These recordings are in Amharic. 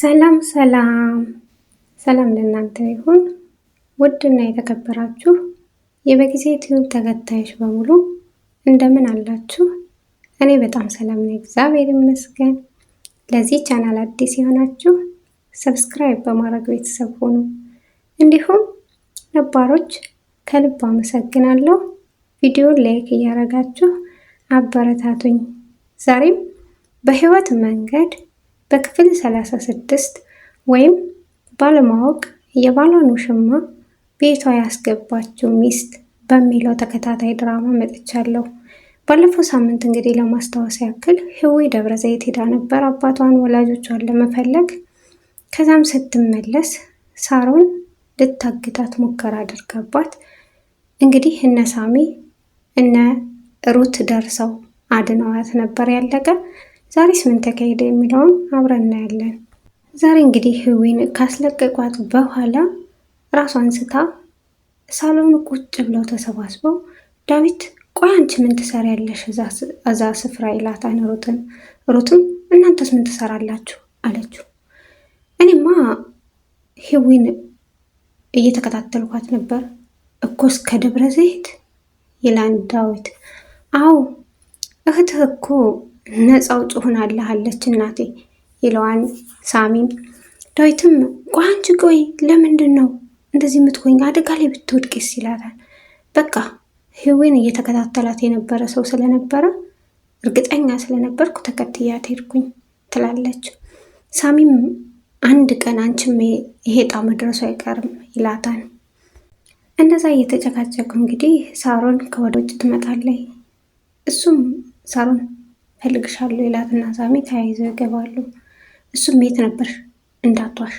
ሰላም ሰላም ሰላም ለእናንተ ይሁን። ውድና የተከበራችሁ የበጊዜ ቲዩብ ተከታዮች በሙሉ እንደምን አላችሁ? እኔ በጣም ሰላም ነኝ፣ እግዚአብሔር ይመስገን። ለዚህ ቻናል አዲስ የሆናችሁ subscribe በማድረግ ቤተሰብ ሁኑ። እንዲሁም ነባሮች ከልብ አመሰግናለሁ። ቪዲዮን like እያደረጋችሁ አበረታቱኝ። ዛሬም በህይወት መንገድ በክፍል 36 ወይም ባለማወቅ የባሏን ውሽማ ቤቷ ያስገባችው ሚስት በሚለው ተከታታይ ድራማ መጥቻለሁ። ባለፈው ሳምንት እንግዲህ ለማስታወስ ያክል ህዊ ደብረ ዘይት ሄዳ ነበር አባቷን ወላጆቿን ለመፈለግ። ከዛም ስትመለስ ሳሮን ልታግታት ሙከራ አድርጋባት እንግዲህ እነ ሳሚ እነ ሩት ደርሰው አድነዋት ነበር ያለቀ። ዛሬስ ምን ተካሄደ የሚለውን አብረን እናያለን። ዛሬ እንግዲህ ህዊን ካስለቀቋት በኋላ ራሷን ስታ ሳሎን ቁጭ ብለው ተሰባስበው ዳዊት ቆይ አንቺ ምን ትሰሪያለሽ እዛ ስፍራ ይላታል ሩትን። ሩትም እናንተስ ምን ትሰራላችሁ አለችው። እኔማ ህዊን እየተከታተልኳት ነበር እኮ እስከ ደብረ ዘይት ይላል ዳዊት። አዎ እህትህ እኮ ነፃ አውጪ ሆናለች እናቴ ይለዋል ሳሚም። ዳዊትም ቆይ አንቺ ቆይ ለምንድን ነው እንደዚህ የምትሆኝ? አደጋ ላይ ብትወድቂስ ይላታል። በቃ ህዌን እየተከታተላት የነበረ ሰው ስለነበረ እርግጠኛ ስለነበርኩ ተከትያት ሄድኩኝ ትላለች። ሳሚም አንድ ቀን አንቺም ይሄ ዕጣ መድረሱ አይቀርም ይላታል። እንደዛ እየተጨቃጨቁ እንግዲህ ሳሮን ከወደ ውጭ ትመጣለች። እሱም ሳሮን ፈልግሻለሁ ይላትና ሳሚ ተያይዘው ይገባሉ። እሱም የት ነበር እንዳቷሽ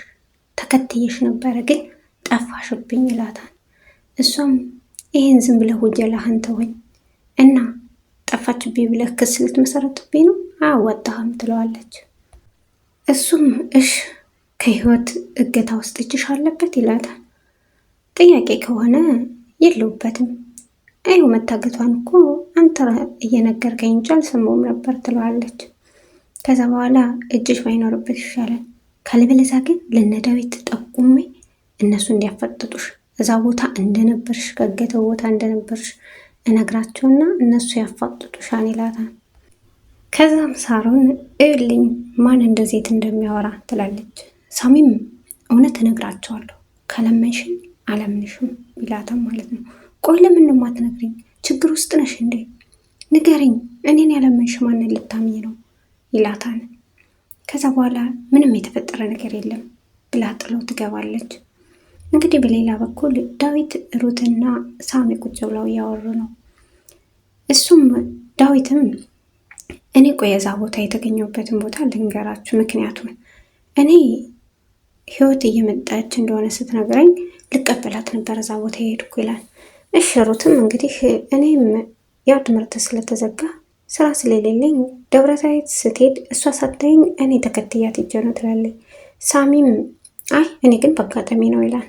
ተከትየሽ ነበረ ግን ጠፋሽብኝ ይላታል። እሷም ይህን ዝም ብለህ ውንጀላህን ተወኝ እና ጠፋችብኝ ብለህ ክስ ልትመሰረትብኝ ነው አያዋጣህም ትለዋለች። እሱም እሽ ከህይወት እገታ ውስጥ እጅሽ አለበት ይላታል። ጥያቄ ከሆነ የለውበትም አይሁ መታገቷን እኮ አንተ እየነገርከኝ እንጂ አልሰማሁም ነበር ትለዋለች። ከዛ በኋላ እጅሽ ባይኖርበት ይሻላል፣ ካለበለዚያ ግን ለነዳዊት ጠቁሜ እነሱ እንዲያፈጥጡሽ እዛ ቦታ እንደነበርሽ ከገተው ቦታ እንደነበርሽ እነግራቸውና እነሱ ያፋጥጡሻን ይላታል። ከዛም ሳሮን እዩልኝ ማን እንደዜት እንደሚያወራ ትላለች። ሳሚም እውነት እነግራቸዋለሁ ከለመንሽኝ አለምንሽም ይላታል ማለት ነው። ቆይ ለምን ነው የማትነግሪኝ? ችግር ውስጥ ነሽ እንዴ? ንገሪኝ። እኔን ያለመንሽ ማንን ልታምኝ ነው ይላታል። ከዛ በኋላ ምንም የተፈጠረ ነገር የለም ብላ ጥሎ ትገባለች። እንግዲህ በሌላ በኩል ዳዊት ሩትና ሳሚ ቁጭ ብለው እያወሩ ነው። እሱም ዳዊትም እኔ ቆይ የዛ ቦታ የተገኘሁበትን ቦታ ልንገራችሁ፣ ምክንያቱም እኔ ህይወት እየመጣች እንደሆነ ስትነግረኝ ልቀበላት ነበር እዛ ቦታ የሄድኩ ይላል። እሺ ሩትም እንግዲህ እኔም ያው ትምህርት ስለተዘጋ ስራ ስለሌለኝ ደብረ ዘይት ስትሄድ እሷ ሳታየኝ እኔ ተከትያት ሄጄ ነው ትላለች። ሳሚም አይ እኔ ግን በአጋጣሚ ነው ይላል።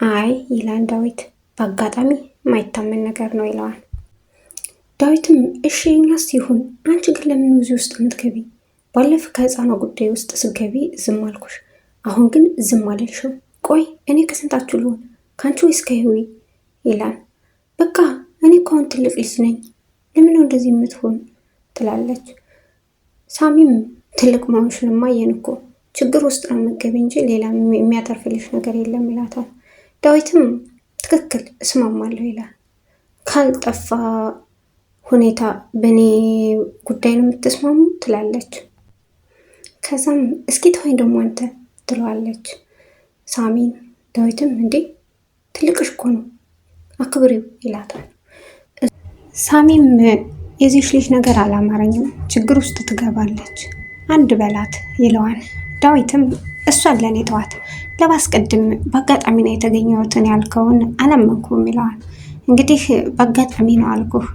አይ ይላል ዳዊት፣ በአጋጣሚ የማይታመን ነገር ነው ይለዋል። ዳዊትም እሺ የኛስ ይሁን፣ አንቺ ግን ለምን እዚህ ውስጥ የምትገቢ? ባለፈ ከህፃኗ ጉዳይ ውስጥ ስገቢ ዝም አልኩሽ፣ አሁን ግን ዝም አልልሽም። ቆይ እኔ ከስንታችሁ ልሆን ከአንቺ ወይስ ከህዊ ይላል። በቃ እኔ እኮ አሁን ትልቅ ልጅ ነኝ፣ ለምን ነው እንደዚህ የምትሆን ትላለች። ሳሚም ትልቅ መሆንሽንማ አየን እኮ ችግር ውስጥ ነው የምትገቢ እንጂ ሌላ የሚያተርፍልሽ ነገር የለም ይላታል። ዳዊትም ትክክል እስማማለሁ ይላል። ካልጠፋ ሁኔታ በእኔ ጉዳይ ነው የምትስማሙ ትላለች። ከዛም እስኪ ተወኝ ደግሞ አንተ ትለዋለች ሳሚን። ዳዊትም እንዴ ትልቅሽ እኮ ነው አክብሪው ይላታል። ሳሚም የዚች ልጅ ነገር አላማረኝም፣ ችግር ውስጥ ትገባለች፣ አንድ በላት ይለዋል። ዳዊትም እሷን ለእኔ ተዋት፣ ለባስቀድም በአጋጣሚ ነው የተገኘሁትን ያልከውን አላመንኩም ይለዋል። እንግዲህ በአጋጣሚ ነው አልኩህ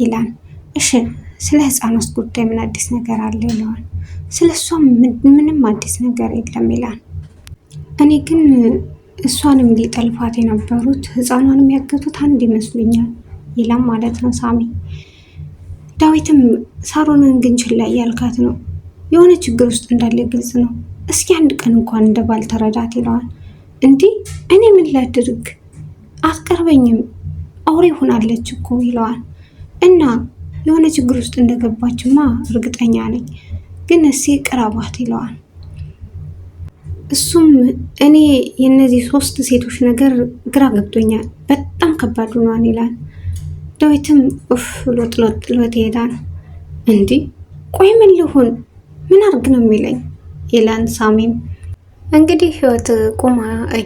ይላል። እሺ ስለ ሕፃኗስ ጉዳይ ምን አዲስ ነገር አለ ይለዋል። ስለ እሷም ምንም አዲስ ነገር የለም ይላል። እኔ ግን እሷንም ሊጠልፏት የነበሩት ህፃኗንም ያገቱት አንድ ይመስሉኛል ይላል ማለት ነው ሳሚ። ዳዊትም ሳሮንን ግን ችላ እያልካት ነው፣ የሆነ ችግር ውስጥ እንዳለ ግልጽ ነው። እስኪ አንድ ቀን እንኳን እንደ ባል ተረዳት ይለዋል። እንዲህ እኔ ምን ላድርግ አትቀርበኝም፣ አውሬ ሆናለች እኮ ይለዋል። እና የሆነ ችግር ውስጥ እንደገባችማ እርግጠኛ ነኝ፣ ግን እስኪ ቅረባት ይለዋል። እሱም እኔ የእነዚህ ሶስት ሴቶች ነገር ግራ ገብቶኛል፣ በጣም ከባድ ሆኗል ይላል። ዳዊትም ኡፍ ብሎ ጥሎት ጥሎት ይሄዳል። እንዲህ ቆይ ምን ልሁን ምን አርግ ነው የሚለኝ ይላል ሳሚም። እንግዲህ ህይወት ቁማ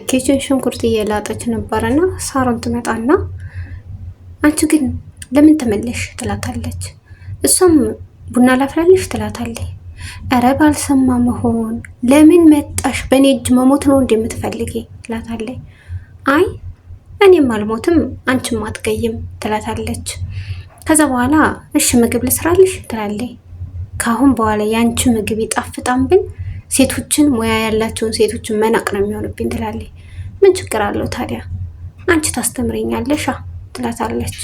kitchen ሽንኩርት እየላጠች ነበረና ሳሮን ትመጣና አንቺ ግን ለምን ተመለሽ ትላታለች። እሷም ቡና ላፍላልሽ ትላታለች። እረ ባልሰማ መሆን ለምን መጣሽ? በእኔ እጅ መሞት ነው እንደምትፈልጊ ትላታለች። አይ እኔም አልሞትም አንቺም አትገይም ትላታለች። ከዛ በኋላ እሺ ምግብ ልስራልሽ ትላለች። ከአሁን በኋላ የአንቺ ምግብ ይጣፍጣም ብል ሴቶችን ሙያ ያላቸውን ሴቶችን መናቅ ነው የሚሆንብኝ ትላለች። ምን ችግር አለው ታዲያ አንቺ ታስተምረኛለሽ ትላታለች።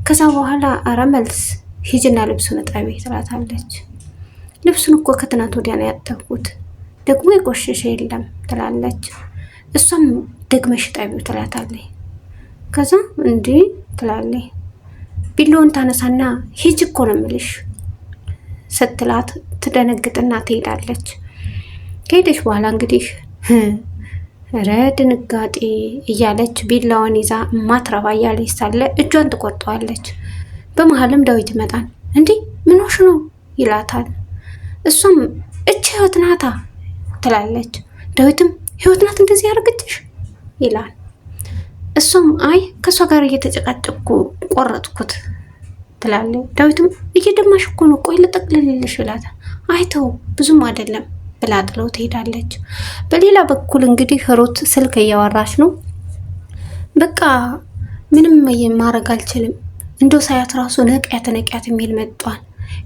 ከዛ በኋላ አረ መልስ ሂጅና ልብሱን እጠቢ ትላታለች። ልብሱን እኮ ከትናንት ወዲያ ነው ያጠብኩት፣ ደግሞ የቆሸሸ የለም ትላለች። እሷም ደግመሽ እጠቢው ትላታለች። ከዛ እንዲህ ትላለች። ቢላውን ታነሳና ሂጅ እኮ ነው የምልሽ ስትላት ትደነግጥና ትሄዳለች። ከሄደች በኋላ እንግዲህ ረ ድንጋጤ እያለች ቢላዋን ይዛ ማትረባ እያለች ሳለ እጇን ትቆርጠዋለች። በመሀልም ዳዊት ይመጣል። እንዲህ ምኖሽ ነው ይላታል። እሷም እች ህይወት ናታ ትላለች። ዳዊትም ህይወት ናት እንደዚህ ያደርግችሽ ይላል። እሷም አይ ከእሷ ጋር እየተጨቃጨቅኩ ቆረጥኩት ትላለች። ዳዊትም እየደማሽ እኮ ነው፣ ቆይ ልጠቅልልልሽ ይላታል። አይተው ብዙም አይደለም ብላ ጥለው ትሄዳለች። በሌላ በኩል እንግዲህ ሩት ስልክ እያወራች ነው። በቃ ምንም ማድረግ አልችልም፣ እንደው ሳያት ራሱ ነቅያት ነቅያት የሚል መጧል።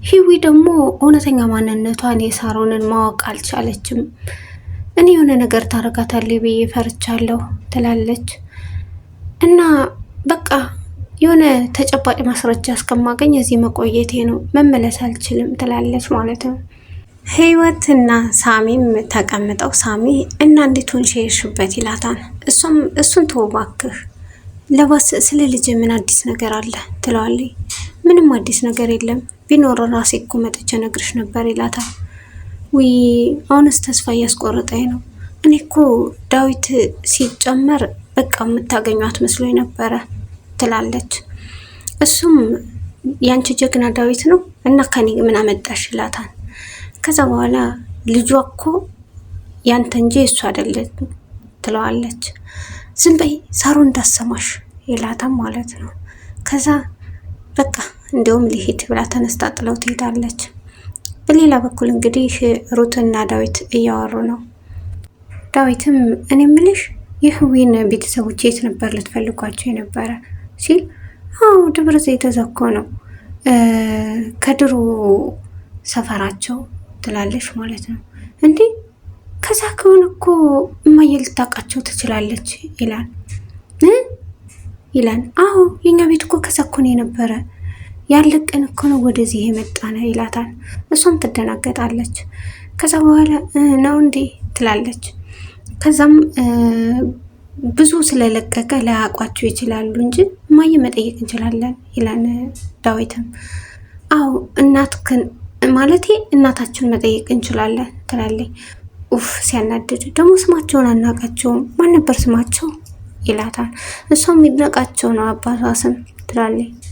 ሂዊ ደግሞ እውነተኛ ማንነቷን የሳሮንን ማወቅ አልቻለችም። እኔ የሆነ ነገር ታረጋታለች ብዬ ፈርቻለሁ ትላለች። እና በቃ የሆነ ተጨባጭ ማስረጃ እስከማገኝ እዚህ መቆየቴ ነው፣ መመለስ አልችልም ትላለች ማለት ነው። ህይወት እና ሳሚም ተቀምጠው ሳሚ እና እንዴት ሆንሽ የሄድሽበት ይላታል። እሷም እሱን ተወው እባክህ ለባስ ስለ ልጅ ምን አዲስ ነገር አለ ትለዋለች። ምንም አዲስ ነገር የለም ቢኖር ራሴ እኮ መጥቼ ነግርሽ ነበር ይላታል። ውይ አሁንስ ተስፋ እያስቆረጠኝ ነው። እኔ እኮ ዳዊት ሲጨመር በቃ የምታገኟት መስሎኝ ነበረ ትላለች። እሱም ያንቺ ጀግና ዳዊት ነው እና ከኔ ምን አመጣሽ ይላታል። ከዛ በኋላ ልጇ እኮ ያንተ እንጂ እሱ አይደለም ትለዋለች። ዝም በይ ሳሩ እንዳሰማሽ ይላታል ማለት ነው። ከዛ በቃ እንዲያውም ሊሄድ ብላ ተነስታ ጥለው ትሄዳለች። በሌላ በኩል እንግዲህ ሩትና ዳዊት እያወሩ ነው። ዳዊትም እኔ ምልሽ የህዊን ቤተሰቦች የት ነበር ልትፈልጓቸው የነበረ ሲል፣ አዎ ደብረ ዘይት ተዘኮ ነው ከድሮ ሰፈራቸው ትላለች ማለት ነው። እንዴ ከዛ ከሆነ እኮ እማዬ ልታውቃቸው ትችላለች ይላል ይላል። አዎ የኛ ቤት እኮ ከዛ እኮ ነው የነበረ ያለቀን እኮ ነው ወደዚህ የመጣ ነው ይላታል። እሷም ትደናገጣለች። ከዛ በኋላ ነው እንዴ ትላለች። ከዛም ብዙ ስለለቀቀ ላያውቋቸው ይችላሉ እንጂ እማዬ መጠየቅ እንችላለን ይላል ዳዊትም። አዎ እናትክን ማለቴ እናታችን መጠየቅ እንችላለን ትላለች። ኡፍ ሲያናድድ ደግሞ ስማቸውን አናውቃቸውም። ማን ነበር ስማቸው ይላታል። እሷም ይድነቃቸው ነው አባቷ ስም ትላለች።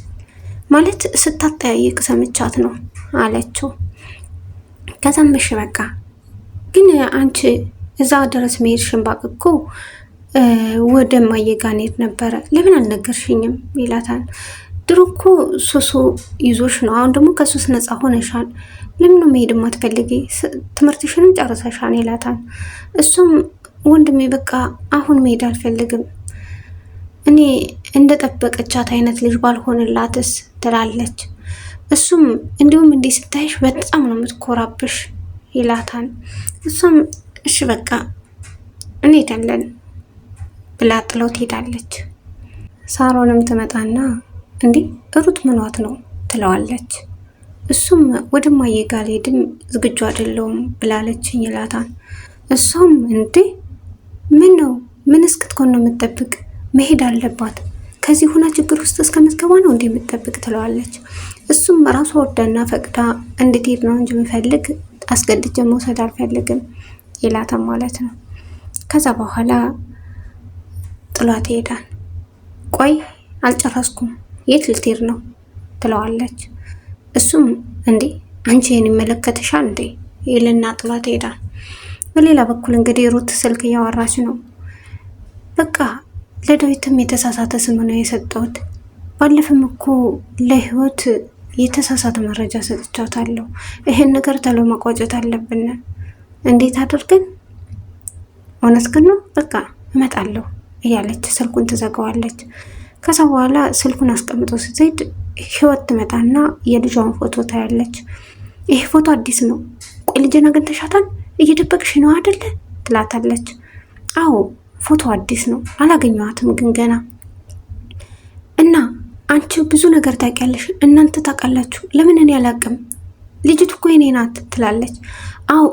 ማለት ስታጠያይቅ ሰምቻት ነው አለችው። ከዛም እሺ በቃ ግን አንቺ እዛ ድረስ መሄድሽን ባቅ እኮ ወደ እማዬ ጋር እንሄድ ነበረ ለምን አልነገርሽኝም? ይላታል። ድሮ እኮ ሱሱ ይዞሽ ነው፣ አሁን ደግሞ ከሱስ ነፃ ሆነሻል። ለምን ነው መሄድ የማትፈልጊ? ትምህርትሽንም ጨርሰሻል ይላታል። እሱም ወንድሜ በቃ አሁን መሄድ አልፈልግም እኔ እንደ ጠበቀቻት አይነት ልጅ ባልሆንላትስ ትላለች። እሱም እንዲሁም እንዲህ ስታይሽ በጣም ነው የምትኮራብሽ ይላታል። እሷም እሺ በቃ እንሄዳለን ብላ ጥለው ትሄዳለች። ሳሮንም ትመጣና እንዲህ ሩት ምኗት ነው ትለዋለች። እሱም ወደ እማዬ ጋር ልሄድም ዝግጁ አይደለሁም ብላለችኝ ይላታል። እሷም እንዴ ምን ነው ምን እስክትሆን ነው የምትጠብቅ? መሄድ አለባት ከዚህ ሁና ችግር ውስጥ እስከምትገባ ነው እንዴ የምትጠብቅ ትለዋለች። እሱም ራሷ ወዳና ፈቅዳ እንድትሄድ ነው እንጂ የምፈልግ አስገድጄ መውሰድ አልፈልግም ይላታል ማለት ነው። ከዛ በኋላ ጥሏት ይሄዳል። ቆይ አልጨረስኩም፣ የት ልትሄድ ነው ትለዋለች። እሱም እንዴ አንቺ ይሄን ይመለከትሻል እንዴ ይልና ጥሏት ይሄዳል። በሌላ በኩል እንግዲህ ሩት ስልክ እያወራች ነው። በቃ ለዳዊትም የተሳሳተ ስም ነው የሰጠሁት። ባለፈም እኮ ለህይወት የተሳሳተ መረጃ ሰጥቻታለሁ። ይሄን ነገር ተሎ መቋጨት አለብን። እንዴት አድርገን? እውነት ግን ነው በቃ እመጣለሁ እያለች ስልኩን ትዘጋዋለች። ከዛ በኋላ ስልኩን አስቀምጦ ስትሄድ ህይወት ትመጣና የልጇን ፎቶ ታያለች። ይሄ ፎቶ አዲስ ነው፣ ቆይ ልጄን አግኝተሻታል? እየደበቅሽ ነው አደለ? ትላታለች። አዎ ፎቶ አዲስ ነው፣ አላገኘኋትም ግን ገና እና አንቺ ብዙ ነገር ታውቂያለሽ፣ እናንተ ታውቃላችሁ፣ ለምን እኔ አላውቅም? ልጅቱ እኮ የኔ ናት ትላለች። አዎ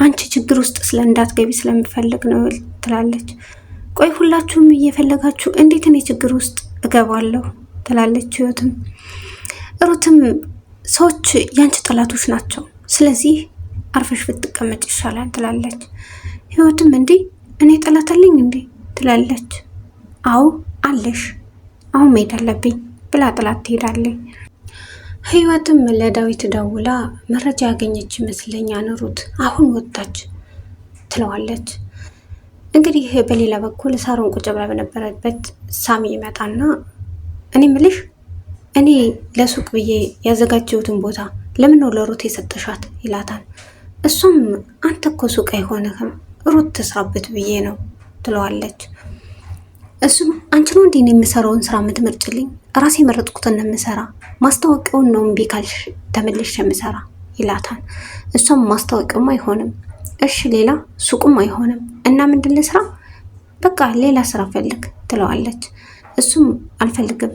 አንቺ ችግር ውስጥ ስለ እንዳትገቢ ስለምፈልግ ነው ትላለች። ቆይ ሁላችሁም እየፈለጋችሁ እንዴት እኔ ችግር ውስጥ እገባለሁ? ትላለች ህይወትም። ሩትም ሰዎች ያንቺ ጠላቶች ናቸው፣ ስለዚህ አርፈሽ ብትቀመጭ ይሻላል ትላለች። ህይወትም እንዴ እኔ ጠላት አለኝ እንዴ ትላለች። አዎ አለሽ፣ አሁን መሄድ አለብኝ ብላ ጥላት ትሄዳለች። ህይወትም ለዳዊት ደውላ መረጃ ያገኘች ይመስለኛል ሩት አሁን ወጣች ትለዋለች። እንግዲህ በሌላ በኩል ሳሮን ቁጭ ብላ በነበረበት ሳሚ ይመጣና እኔ ምልሽ እኔ ለሱቅ ብዬ ያዘጋጀሁትን ቦታ ለምን ነው ለሩት የሰጠሻት ይላታል። እሷም አንተ እኮ ሱቅ አይሆንህም ሩት ትስራበት ብዬ ነው ትለዋለች። እሱም አንቺ ነው እንዴ የምሰራውን ስራ የምትመርጭልኝ? ራሴ የመረጥኩትን ነው የምሰራ፣ ማስታወቂያውን ነው እምቢ ካልሽ ተመልሼ የምሰራ ይላታል። እሷም ማስታወቂያውም አይሆንም፣ እሺ ሌላ ሱቁም አይሆንም እና ምንድን ልስራ? በቃ ሌላ ስራ ፈልግ ትለዋለች። እሱም አልፈልግም፣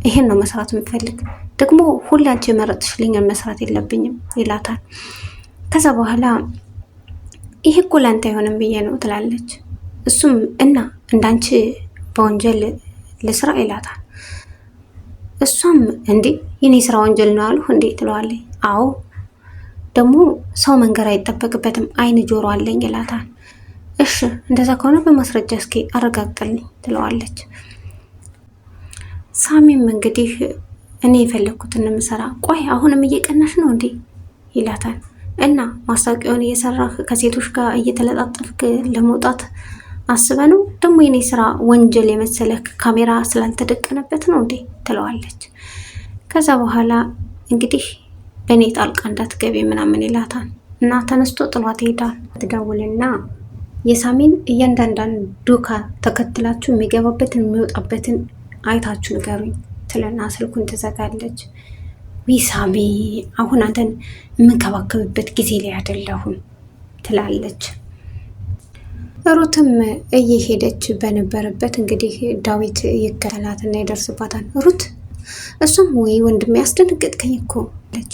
ይሄን ነው መስራት የምፈልግ፣ ደግሞ ሁሌ አንቺ የመረጥሽልኝን መስራት የለብኝም ይላታል። ከዛ በኋላ ይሄ እኮ ለአንተ አይሆንም ብዬ ነው ትላለች። እሱም እና እንዳንቺ በወንጀል ልስራ ይላታል። እሷም እንዴ የኔ ስራ ወንጀል ነው አልሁ እንዴ ትለዋለች። አዎ ደግሞ ሰው መንገር አይጠበቅበትም አይን ጆሮ አለኝ ይላታል። እሺ እንደዛ ከሆነ በማስረጃ እስኪ አረጋግጥልኝ ትለዋለች። ሳሚም እንግዲህ እኔ የፈለግኩትን የምሰራ፣ ቆይ አሁንም እየቀናሽ ነው እንዴ ይላታል። እና ማስታወቂያውን እየሰራህ ከሴቶች ጋር እየተለጣጠፍክ ለመውጣት አስበ ነው ደግሞ የኔ ስራ ወንጀል የመሰለህ ካሜራ ስላልተደቀነበት ነው እንዴ ትለዋለች። ከዛ በኋላ እንግዲህ በእኔ ጣልቃ እንዳትገቢ ምናምን ይላታል እና ተነስቶ ጥሏት ይሄዳል። ትደውልና የሳሚን እያንዳንዳን ዱካ ተከትላችሁ የሚገባበትን የሚወጣበትን አይታችሁ ንገሩኝ ትለና ስልኩን ትዘጋለች። ዊሳሚ አሁን አንተን የምንከባከብበት ጊዜ ላይ አይደለሁም ትላለች። ሩትም እየሄደች በነበረበት እንግዲህ ዳዊት ይከተላትና ይደርስባታል። ሩት እሷም ወይ ወንድሜ ያስደነገጥከኝ እኮ አለች።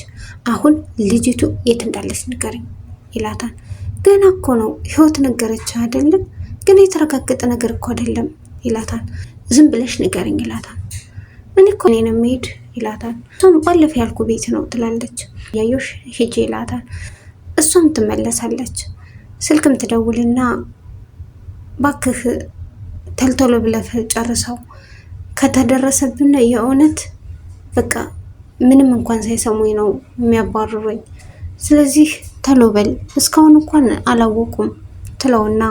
አሁን ልጅቱ የት እንዳለች ንገረኝ ይላታል። ገና እኮ ነው ህይወት ነገረች አይደለም፣ ግን የተረጋገጠ ነገር እኮ አይደለም ይላታል። ዝም ብለሽ ንገረኝ ይላታል። እኔ እኮ እኔ ነው የምሄድ ይላታል። እሷም ባለፈ ያልኩ ቤት ነው ትላለች። ያዮሽ ሂጂ ይላታል። እሷም ትመለሳለች። ስልክም ትደውልና ባክህ ተልቶሎ ብለህ ጨርሰው ከተደረሰብን የእውነት በቃ ምንም እንኳን ሳይሰሙኝ ነው የሚያባርሩኝ። ስለዚህ ተሎ በል እስካሁን እንኳን አላወቁም ትለውና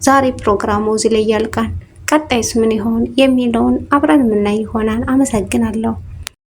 ዛሬ ፕሮግራሙ እዚህ ላይ ያልቃል። ቀጣይስ ምን ይሆን የሚለውን አብረን የምናይ ይሆናል። አመሰግናለሁ።